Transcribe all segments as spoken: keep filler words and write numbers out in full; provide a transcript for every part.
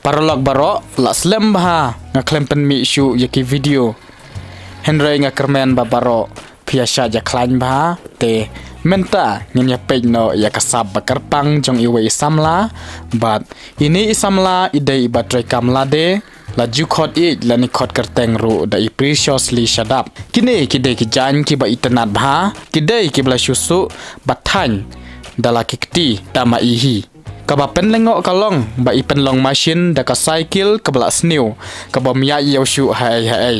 Paralok baroh, la slem bha nga khlem pynmih shuh ïa ki video. Hynrei nga kyrmen ba baroh phi ïa shah ïa khlaiñ bha, te mynta ngin ïa peit noh ïa ka sap ba kyrpang jong iwei i samla, bad ine i samla i dei iba trei kam lade, la ju khot ïeit lane khot kyrteng ruh da i Preciously Shadap. Kine ki dei ki jaiñ kiba itynnad bha, ki dei kiba la shu suh ba thaiñ da la ki kti da ma i hi. Kaba pynlyngngoh ka long ba i pynlong mashin da ka cycle kaba la sniew, kaba ym ïaid ïew shuh haei haei.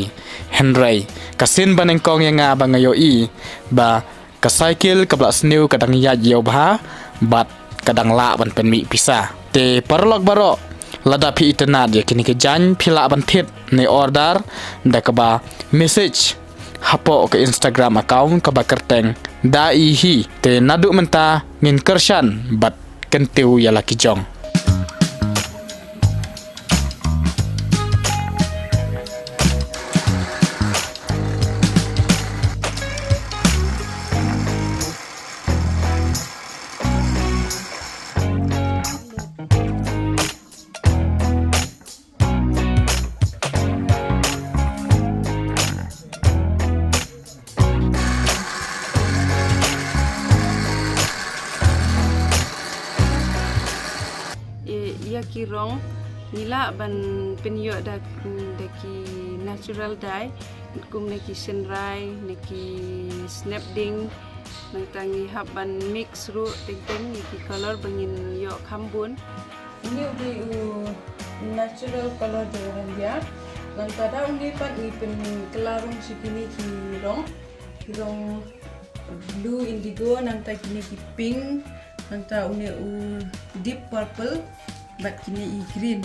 Hynrei ka sien ba nyngkong ïa nga ba nga ïohi ba ka cycle kaba la sniew ka dang ïaid ïew bha bad ka dang lah ban pynmih pisa. Te paralok baroh, lada phi itynnad ïa kine ki jaiñ, phi lah ban thied ne order da kaba message hapoh ka Instagram account kaba kyrteng Da I Hi. Te naduh mynta ngin kyrshan bad kyntiew ïa la ki jong. Ïa, ïa ki rong ngi lah ban pynïoh da, da ki natural dye, kum na ki shynrai, na ki snapding, nangta ngi hap ban mix ruh teng teng ïa ki color ba ngin ïoh kham bun. Une u dei u natural color jong u rangbah. Nangta da une pat ngi pynkylla rong sha kine ki rong. Ki rong blue indigo, nangta kine ki pink, nangta une u deep purple, bad kine i green.